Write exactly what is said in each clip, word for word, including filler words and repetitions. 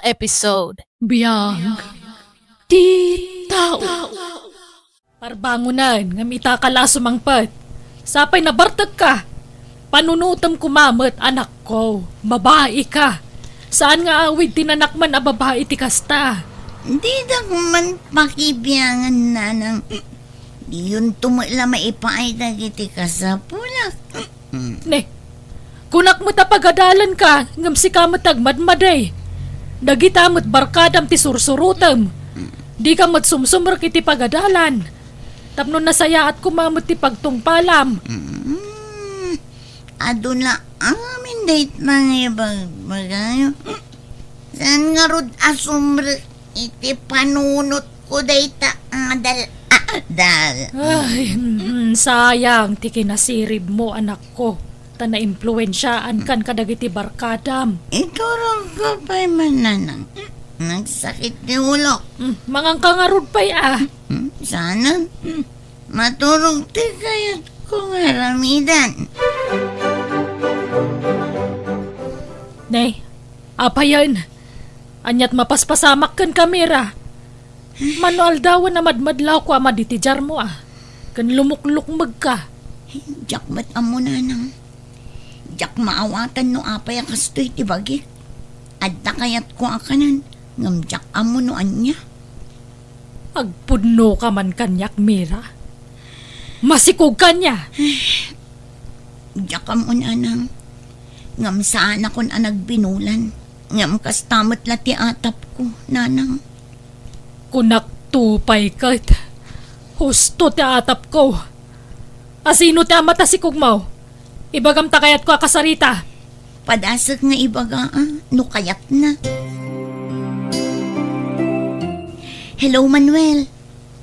episode. Biag ti tao. Parbangonan, ngem ita ka la a sumangpet. Sapay nabartekka. Panunotem koma met, anakko. Babaika. Saan nga awid ti nanakman a babai ti kasta. Didak man pakibiangan, nanang. Diyonto met la maipaay dagiti kasapulak. Mm. Ne, kunak met a pagadalanka, ngem sika met agmadmadi. Dagita met barkadam ti sursurotem. Mm. Dika met sumsumrek iti pagadalan. Tapno nasayaat koma met ti pagtungpalam. Mm. Adu la amin dayta nga ibagbagayo. Saan ngarud a sumrek iti panunotko dayta adal-adal? Ay, mm, sayang ti kinasiribmo, anakko. Ta naimpluensiaankan kadagiti barkadam. Iturogko pay man, nanang. Nagsakit ti ulok. Mm, manganka ngarud pay, a. Mm, saan? Mm. Maturog ti kayatko nga aramiden. Ne, apayen, ania't mapaspasamak kenka, Mira? Mano aldawen a madmadlawko a madi ti diarmo, a, ken lumuklukmegka. Diak met ammo, nanang. Diak maawatan no apay a kastoy ti bagik. Adda kayatko a kanen, ngem diak ammo no ania. Agpudnoka man kaniak, Mira. Masikogka ania? Diak ammo, nanang. Ngem saanakon a nagbinulan. Ngem kasta met la ti atapko, nanang. Kunak to pay ket, husto ti atapko. A, sino ti ama ta sikogmo? Ibagam ta kayatko a kasarita. Padasek nga ibaga, a, no kayatna. Hello, Manuel.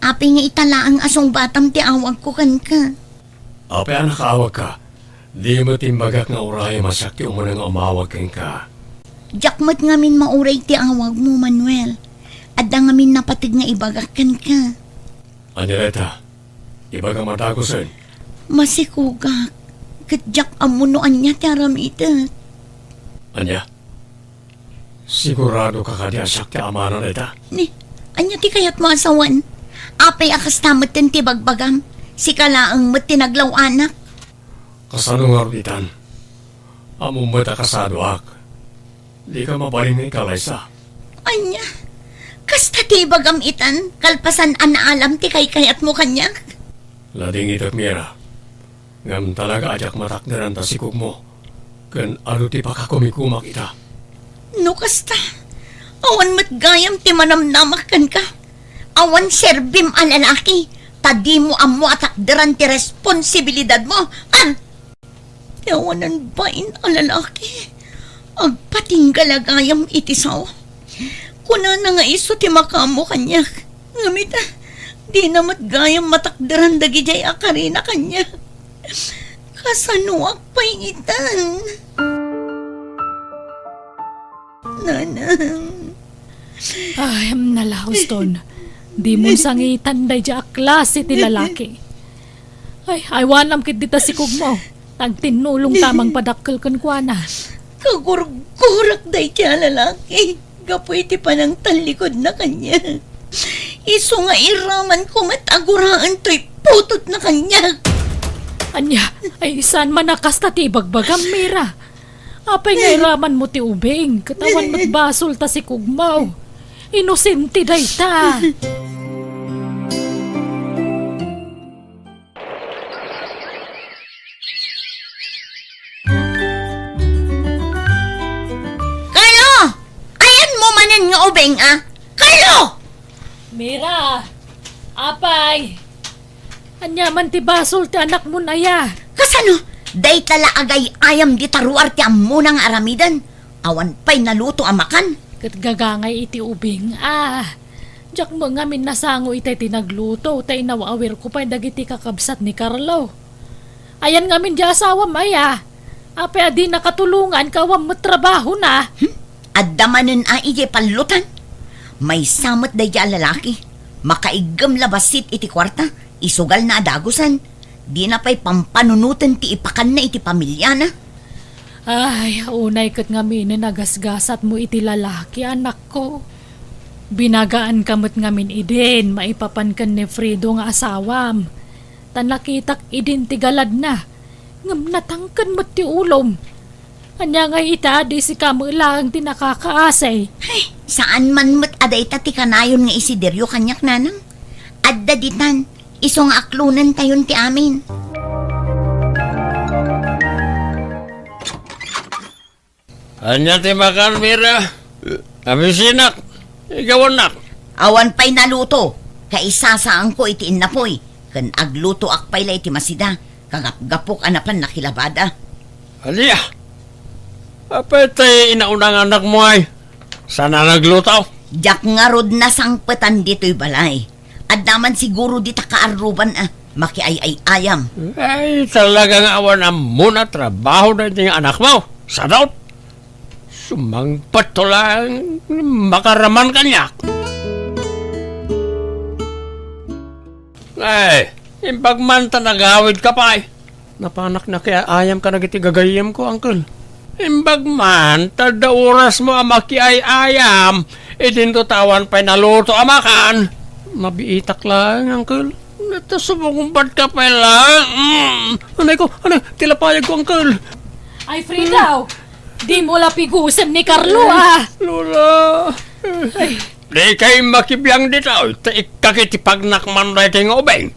Apay nga ita laeng a sungbatam ti awagko kenka? Apay a nakaawagka? Di met imbagak nga urayem a siak ti umuna nga umawag kenka. Diak met ngamin mauray ti awagmo, Manuel. Adda ngamin napateg nga ibagak kenka. Ania dayta? Ibagam a dagusen. Masikogak, ket diak ammo no ania ti aramidek. Ania? Sigurado ka kadi a siak ti amana dayta? Ni, ania ti kayatmo a sawen? Apay a kasta metten ti bagbagam? Sika laeng met ti naglaw-anak. Kasano ngarud itan? Ammom met a kasadoak. Dika mabalin nga ikalaysa. Ania? Kasta ti ibagam itan, kalpasan a naalam ti kaykayatmo kaniak? Ladingitek, Mira. Ngem talaga a diak matakderan ta sikogmo, ken adu ti pakakumikumak ita. No kasta, awan met gayam ti manamnamak kenka. Awan serbim a lalaki, ta dimo ammo a takderan ti responsibilidadmo. Ah! Ti awanan bain a lalaki, agpatingga la gayam iti sao. Kunana nga isu ti makaammo kaniak. Ngem ita, dina met gayam matakderan dagidiay a karina kaniak. Kasanoak pay itan? Nanang. Ay, nala, Houston. Dimon sangitan daydiay a klase ti lalaki. Ay, aywanam ketdi ta sikogmo. Agtinnulongta a mangpadakkel kenkuana. Kagurgurak daydiay a lalaki gapu iti panangtallikudna kaniak. Isu nga iramanko met a guraen toy putotna kaniak. Ania, ay saan man a kasta ti ibagbagam, Mira? Apay nga iramanmo ti ubing, ket awan met basol ta sikogmo. Inosente dayta. Carlo! Ayanmo manen nga ubing, a? Carlo! Mira! Apay! Ania man ti basol ti anakmon aya? Kasano? Dayta la agay-ayam dita ruar ti ammona nga aramiden. Awan pay naluto a makan. Ket gagangay iti ubing, a. Diak met ngamin nasango itay ti nagluto, ta inaw-awirko pay dagiti kakabsat ni Carlo. Ayan ngamin diay asawam aya? Apay a dinaka tulongan ket awan met trabahona? Hmm? Adda manen a idiay pallutan? Maysa met daydiay a lalaki. Makaiggem la bassit iti kuarta, isugalna a dagusen. Dina pay pampanunoten ti ipakanna iti pamiliana. Ay, unay ket ngamin a nagasgasatmo iti lalaki, anakko. Binagaanka met ngamin idin maipapan ken ni Fredo nga asawam. Ta nakitak idin ti galadna, ngem natangken met ti ulom. Ania ngay ita a di sika met laeng ti nakakaasi? Ay, saan man met a dayta ti kanayon nga isideryo kaniak, nanang. Adda ditan, isu nga aklonentayon ti amin. Ania ti makan, Mira? Abisinak. Igawannak. Awan pay naluto. Kaisasaanko iti innapoy. Ken aglutoak pay la iti masida. Kagapgapok a napan nakilabada. Ania? Apay ti inauna nga anakmo ay? Saan a nagluto? Diak ngarud nasangpetan ditoy balay. Adda man siguro dita kaarruban a makiay-ay-ayam. Ay, talaga nga awan ammon a trabaho daydi nga anakmo. Sadot! Sumangpet to lang makaraman kaniak. Ay, imbag man ta nagawidka pay. Napanak nakiay-ayam kadagiti gagayyemko, Uncle. Imbag man, ta adda orasmo a makiay-ayam, idinto ta awan pay naluto a makan. Mabiitak laeng, Uncle. Nata sumungbatka pay laeng. Mm. Anay ko, anay, ti lapayagko, Uncle. Ay, Frida, dimo la pigusen ni Carlo, ah. Lola. Ay. Dikay makibiang ditoy, ta ikkak iti pagnakman daytoy nga ubing.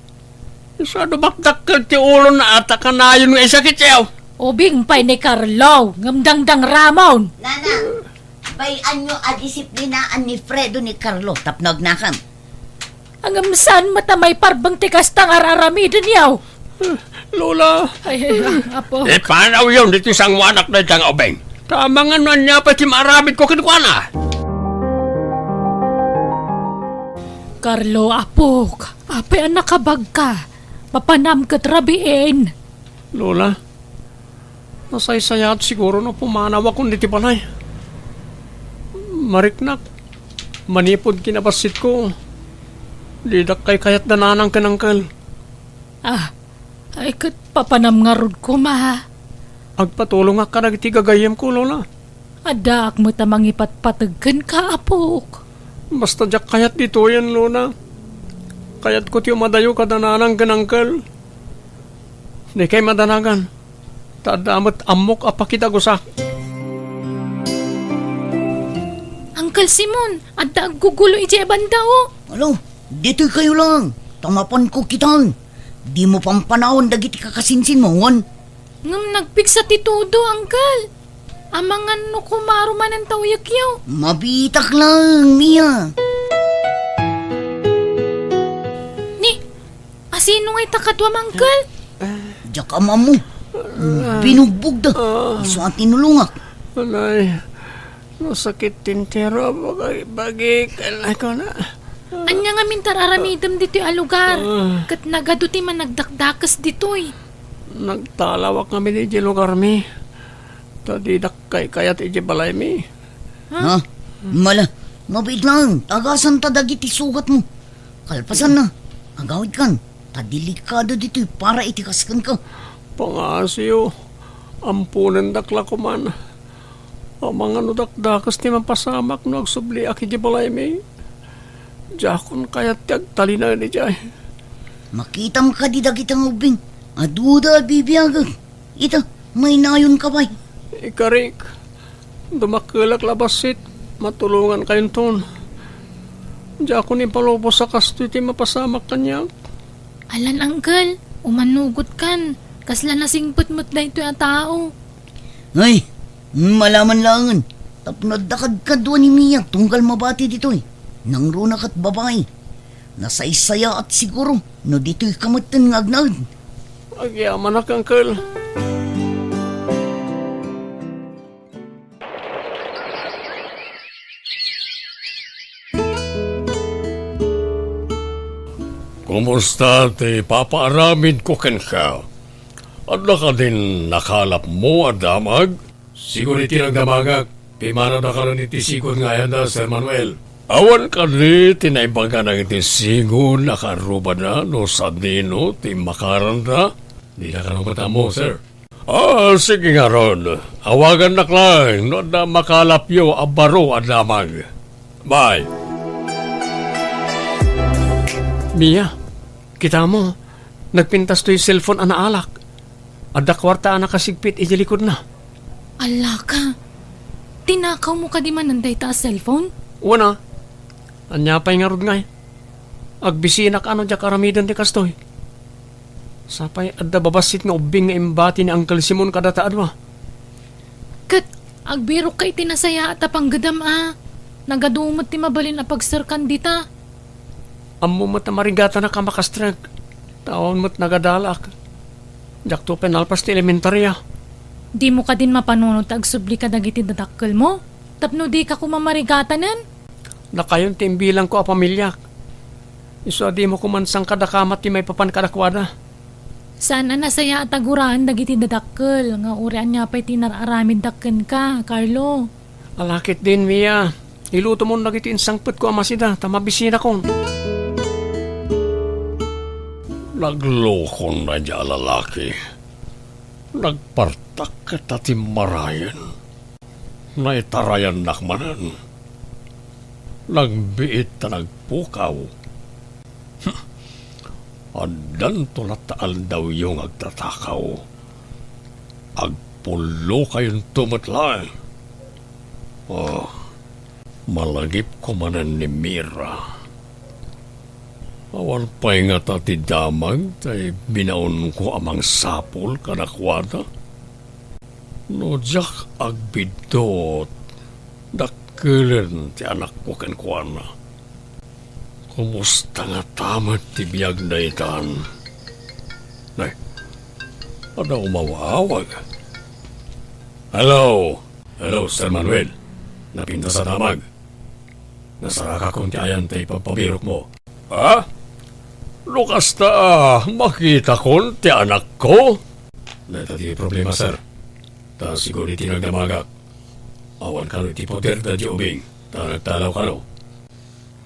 Isu a dumakdakkel ti ulona ta kanayon nga isakityo. Ubing pay ni Carlo, ngem dangdangramon. Nana, bay-anyo a disiplinaan ni Fredo ni Carlo tapno agnakem. Ngem saan met a maiparbeng ti kasta nga ar-aramidenyo? Lola. Ay, ay, ah, apo. Ipanawyon ditoy sangoanak dayta nga ubing. Ta amangan no ania pay ti maaramidko kenkuana. Carlo, apok, apay a nakabagka? Papanam ket rabiin. Lola, nasaysayaat siguro no pumanawakon ditoy balay. Mariknak, manipud kinabassitko, didak kaykayat da nanang ken uncle. Ah, ay ket papanam ngarud koma. Agpatulongak kadagiti gagayyemko, Lola. Addaak met a mangipatpateg kenka, apok. Basta diak kayat ditoyen, Lola. Kayatko ti umadayo kada nanang ken uncle. Dikay madanagan, ta adda met ammok a pakidagusak. Uncle Simon, adda aggugulo idiay banda, o. Alo, ditoy kayo lang, ta mapanko kitan. Dimo pampanawan dagiti kakasinsinmo, wen? Ngem nagpigsa ti todo, Uncle. Amangan no kumaro manen ta uyekyo. Mabitak lang, Mia. Ni, asino ngay ta kaduam, Uncle? Diak ammo. Binugbog da. Isu a tinulongak. Anay, no sakit ti entero a bagi, bagi, kanay ko na. Ania ngamin ti ar-aramidem ditoy a lugar? Ah. Ket nagadu ti managdakdakes ditoy. Nagtalawak ngamin idiay lugarmi, ta didak kaykayat idiay balaymi. Ha? Ha? Mala, mabiit lang, tagasanta dagiti sugatmo. Kalpasanna, agawidkan, ta delikado ditoy para iti kas kenka. Pangaasiyo, amponendak la koman. Amangan no dakdakes ti mapasamak no agsubliak idiay balaymi. Diakon kayat ti agtalinaed idiay. Makitam kadi dagita nga ubbing? Aduda a bibiagek. Ita, maynayonka pay. Ikarik, dumakkelak la bassit, matulongankayonton. Diakon ipalubos a kastoy ti mapasamak kaniak. Alan, Uncle, umanugotkan. Kasla nasingpet met daytoy a tao. Ay, malaman laengen. Tapno adda kadkadua ni Mia tunggal mabati ditoy. Nangruna ket babai. Nasaysayaat siguro no ditoyka metten nga agnaed. Agyamanak, Uncle. Kumusta ti papaaramidko kenka? Adda kadin nakalapmo a damag? Sigud iti nagdamagak, pimanadakalan iti sigud nga ayanda, Sir Manuel. Awan kadi ti naibaga dagiti sigud a kaarrubada no sadino ti makaranda? Dina kano met ammo, sir. Ah, sige ngarud. Awagannak laeng no adda makalapyo a baro a damag. Bye. Mia, kita mo, nagpintas toy cellphone a naalak. Adda kuarta a nakasigpit iti likudna. Alaka, tinakawmo kadi manen dayta a cellphone? Wen a. Ania pay ngarud ngay? Agbisinak a no diak aramiden ti kastoy. Sapay adda babassit nga ubbing nga imbati ni Uncle Simon kadata a dua. Ket agbirokka iti nasayaat a panggedam a. Nagadu met ti mabalin a pagserkan dita. Ammo met a marigatanak a makastrek. Ta awan met nagadalak. Diakto pay nalpas ti elementaria. Dimo kadin mapanunot ti agsubli kadagiti dadakkelmo? Tapno dika koma marigatanen? Nakayon ti imbilangko a pamiliak. Isu a dimo koma sangkadakamat ti maipapan kadakuada. Saan a nasayaat a guraen dagiti dadakkel nga uray ania pay ti inar-aramidda kenka, Carlo. Ala ketdin, Mia. Ilutomon dagiti insangpetko a masida ta mabisinakon. Naglokon daydiay a lalaki. Nagpartak ket ta timmarayen. Naitarayannak manen. Nagbiit ta nagpukaw. Addanto latta aldawyo nga agtatakaw. Agpullokayonto met laeng. Oh, malagipko manen ni Mira. Awan pay ngata ti damag tay binaonko a mangsapul kadakuada? No diak agbiddut, dakkelen ti anakko kenkuana. Kumusta ngata met ti biag daytan? Nay, adda umawawag. Hello! Hello, Sir Manuel. Napintas a damag. Nasarakakon ti ayan ta ipagpabirokmo. Ha? No kasta, makitakon ti anakko? Dayta ti problema, sir. Ta sigun iti nagdamagak, awan kano iti poder daydiay ubing, ta nagtalaw kano.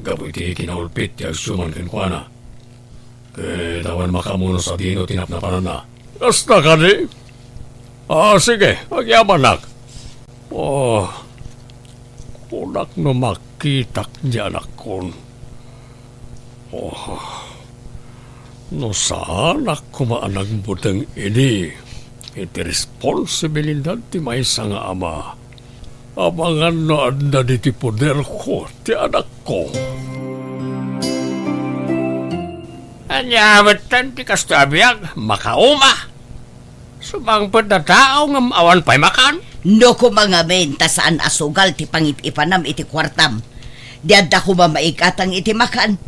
Gapu iti kinaulpit ti agsuman kenkuana. Ket awan makaammo no sadino ti napnapananna. Kasta kadi? Ah, sige, agyamanak. Oh, kunak no makitak di anakkon. Oh, no saanak koma a nagbuteng idi iti responsibilidad ti maysa nga ama, amangan no adda ditoy poderko ti anakko. Ania metten ti kastoy a biag? Makauma! Sumangpet a tao ngem awan pay makan. No koma ngamin ta saan a sugal ti pangip-ipanam iti kuartam, di adda koma maigatang iti makan.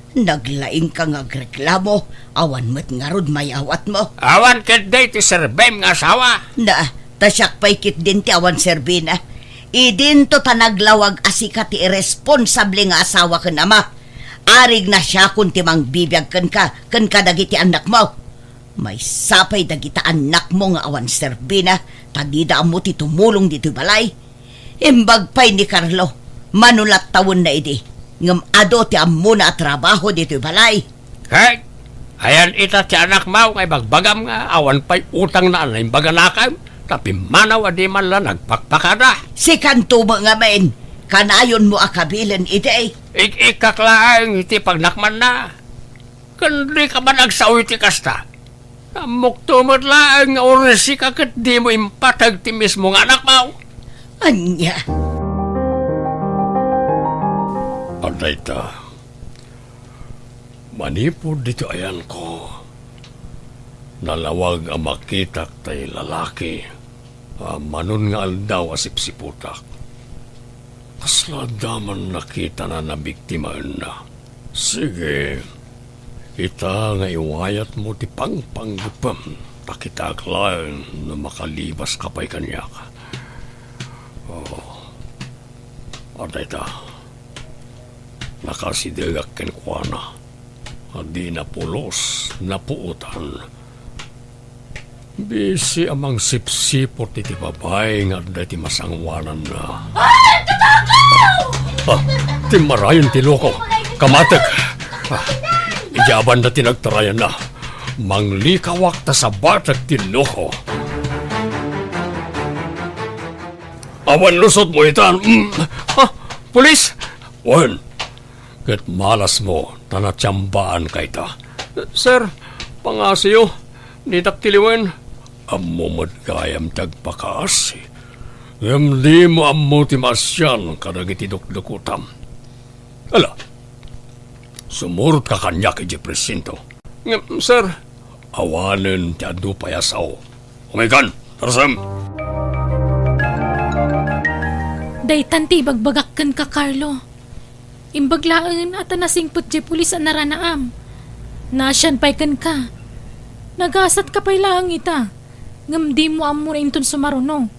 Naglaingka nga agreklamo, awan met ngarud mayawatmo. Awan ketdi ti serbim nga asawa. Na, ta siak pay ketdin ti awan serbina. Idinto ta naglawag a sika ti irresponsable nga asawa ken ama. Arig nasiakon ti mangbibiag kenka, ken kadagiti annakmo. Maysa pay dagita annakmo nga awan serbina, ta dida ammo ti tumulong ditoy balay. Imbag pay ni Carlo, mano latta wenna idi, ngem adu ti ammona a trabaho ditoy balay. Hey, ayan ita ti anakmo nga ibagbagam nga awan pay utangna a naimbag a nakem, ta pimmanaw a di man la nagpakpakada. Sikanto met ngamin, kanayonmo a kabilen idi. Ik-ikkak laeng iti pagnakmanna. Ken dika man agsao iti kasta. Ammokto met laeng nga uray sika ket dimo impateg ti mismo nga anakmo. Ania? Adda ita, manipud ditoy ayanko, nalawag a makitak tay lalaki. Ah, manon nga aldaw a sipsiputak. Kasla adda man nakitana nabiktimaenna. Sige, ita nga iwayatmo ti pangpanggepem, ta kitaek laeng no makalibaska pay kaniak. Oh, adda ita. Nakasidegak kenkuana a dina pulos napuotan. Bisi a mangsipsipot iti babai nga adda iti masangoananna. Ay, tatakaw! Ah, timmarayen ti loko. Kamatek. Ah, idiay banda ti nagtarayanna. Manglikawak ta sabatek ti loko. Awan lusotmo itan. Mm. Ah, pulis! Wen, ket malasmo ta natiambaanka ita. Sir, pangasiyo, ditak ti liwen. Ammo met gayam ti agpakaasi. Ngem dimo ammo ti maasian kadagiti dukdukotam. Ala, sumurotka kaniak idiay presinto. Ngem, sir. Awanen ti adu pay a sao. Umaykan, Tarsem! Daytan ti ibagbagak kenka, Carlo. Imbag laeng a ta nasingpet diay pulis a naranaam. Naasian pay kenka. Nagasatka pay laeng ita. Ngem dimo ammo inton sumaruno.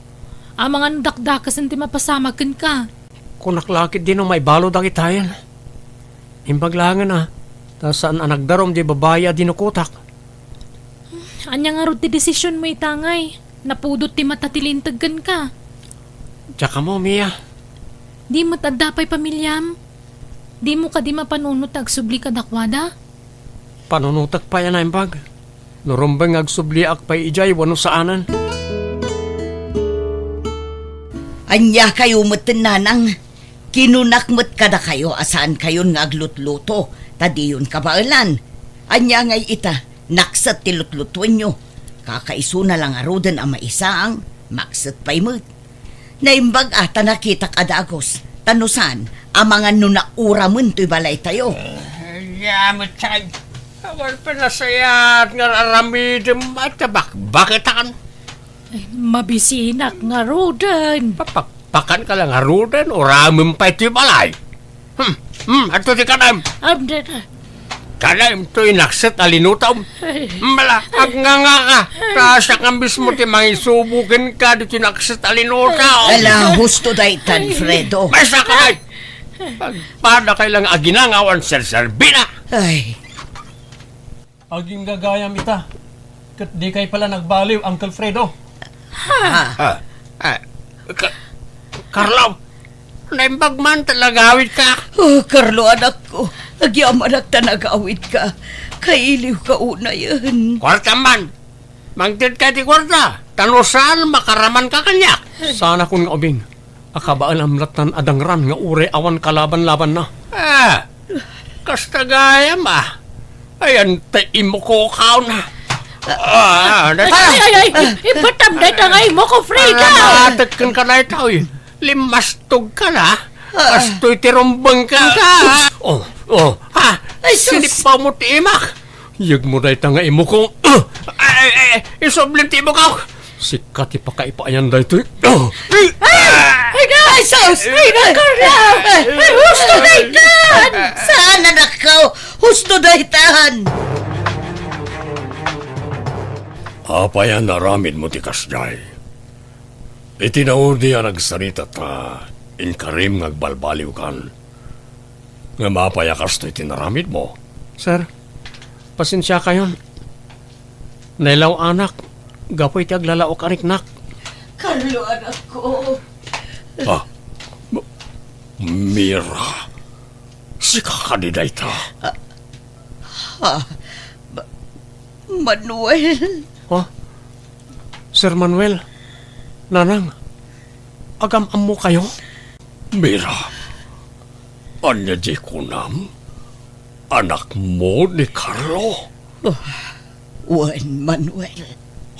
Amangan no dakdakesen ti mapasamak kenka. Kunak la ketdi no maibalo dagitayen. Imbag laengen a, ta saan a nagdarum diay babai a dinukotak. Ania ngarud ti desisionmo ita ngay? Napudot ti mata ti linteg kenka. Diak ammo, Mia. Di met adda pay pamiliam? Dimo kadi mapanunot ti agsubli kadakuada? Panunotek pay a naimbag. No rumbeng nga agsubliak pay idiay wenno saanen. Ania kayo met, nanang? Kinunak met kadakayo a saankayon nga aglutluto ta diyon kabaelan. Ania ngay ita, nakset ti lutlutuenyo. Kakaisuna la ngaruden a maisaang, makset pay met. Naimbag a ta nakitak a dagus, ta no saan, amangan no nauramen toy balaytayo. Ania met, awan pay nasayaat nga aramidem a ta bakbaketan. Ay, mabisinak ngaruden. Papakpakanka la ngaruden, uramem pay toy balay. Hmm, hmm, adto ti kanaem. Amden. Kanaem toy nakset a linutom. Ay. Mala, agngangaka. Ta siak mismo ti mangisubo kenka ditoy nakset a linutom. Ala, husto daytan, Fredo. Maysa ka, ay! Agpadakay lang aginangawan serserbina. Ay. Aginggagayam ita, ket dikay pay la nagbaliw, Uncle Fredo. Ha? Ah, ah, Ka-, Carlo, naimbag man ta nagawidka. Oh, Carlo, anakko, agyamanak ta nagawidka. Kailiwka unayen. Kuarta man. Mangted ka ti kuarta, ta no saan, makaramanka kaniak. Saanakon nga ubing. A kabaelam lattan a dangran nga uray awan kalaban-labanna. Ah, kasta gayam, ah. Ayan, tay imuko kaon. Ah, Ay, ay, ay, ay, ipatam dayta nga imuko, Frida! Alam, atekken ka na itaw, eh. Limastog ka na. Ah. Kastoy ti rumbeng ka. Oh, oh, ha? Ay, sus! Sinipaw mo ti imak. Yegmo dayta nga imuko. Ay, ay, ay, isublim ti imuko. Sika ti pakaipayan daytoy. Ay! Ay, na! Ay, sus! Ay, na, Carla! Ay, husto daytan! Saan, anakko? Husto daytan! Apay a naaramidmo ti kasdiay? Iti naudi a nagsarita ta, inkarim nga agbalbaliwkan. Ngem apay a kastoy ti naramidmo? Sir, pasensiakayon. Nailaw-anak gapu iti aglalaok a riknak. Carlo, anakko. Ah, M-, Mira, sika kadi dayta? Ah, ah, Ma-, Manuel. Ha? Sir Manuel, Nanang, agam-ammokayo? Mira, ania diay kunam? Anakmo ni Carlo? Oh, wen, Manuel.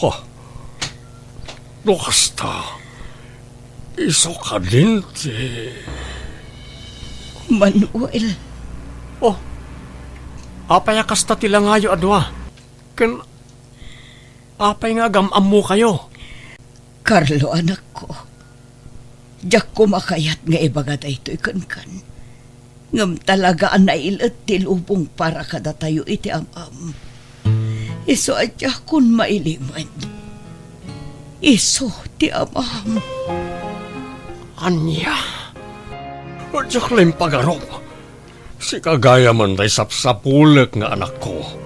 Ha? No kasta, isu kadin ti... Manuel. Oh, apay a kasta ti langayo a dua? Ken apay nga agam-ammokayo? Carlo, anakko, diak koma kayat nga ibaga daytoy kenkan. Ngem talaga a nailet ti lubong para kadatayo iti amam. Isu a diakon mailimen. Isu ti amam. Ania? Diak la impagarup. Sika gayam tay sapsapulek nga anakko.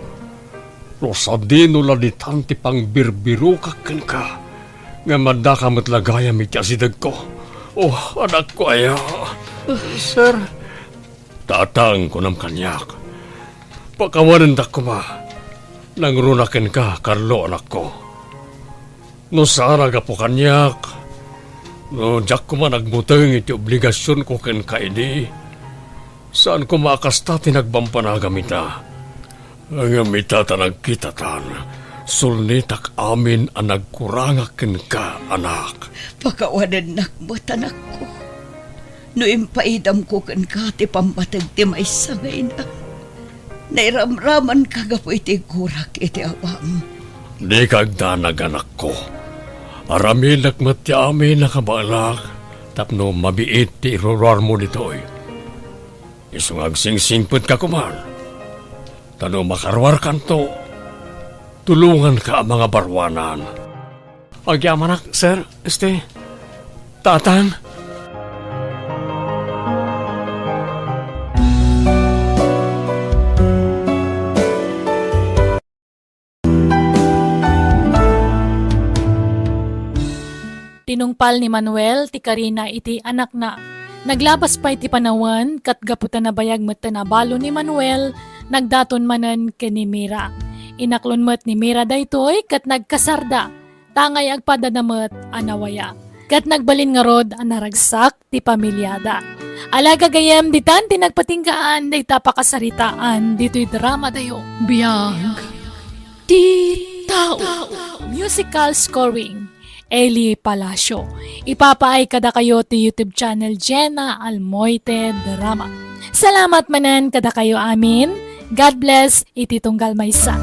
No sadino la ditan ti pangbirbirokak kenka, ngem addaka met la gayam iti asidegko. Oh, anakko aya. Sir. Tatang, kunam kaniak. Pakawanendak koma. Nangruna kenka, Carlo, anakko. No saan a gapu kaniak, No diak koma nagmuteng iti obligasionko kenka idi, saan koma a kasta ti nagbambanagam ita. Ngem ita ta nagkitatan, sulnitak amin a nagkurangak kenka, anak. Pakawanennak met, anakko. No impaidamko kenka ti pammateg ti maysa nga ina, nairamramanka gapu iti iggurak iti awam. Dika agdanag, anakko. Aramidek met ti amin a kabaelak tapno mabiit ti iruruarmo ditoy. Isu nga agsingsingpetka koman. Ta no makaruarkanto, tulonganka a mangabaruanan. Agyamanak, sir, este, tatang. Tinungpal ni Manuel ti karina iti anakna. Naglabas pay ti panawen, ket gapu ta nabayag metten a balo ni Manuel, nagdaton manen ken ni Mira. Inaklon met ni Mira daytoy ket nagkasarda, tangay agpadada met a nawaya. Ket nagbalin ngarud a naragsak ti pamiliada. Ala gagayem, ditan ti nagpatinggaan dayta pakasaritaan ditoy dramadayo. Biag ti tao. Musical scoring, Eli Palacio. Ipapaay kadakayo ti YouTube channel Jenna Almoite Drama. Salamat manen kadakayo amin. God bless iti tunggal maysa.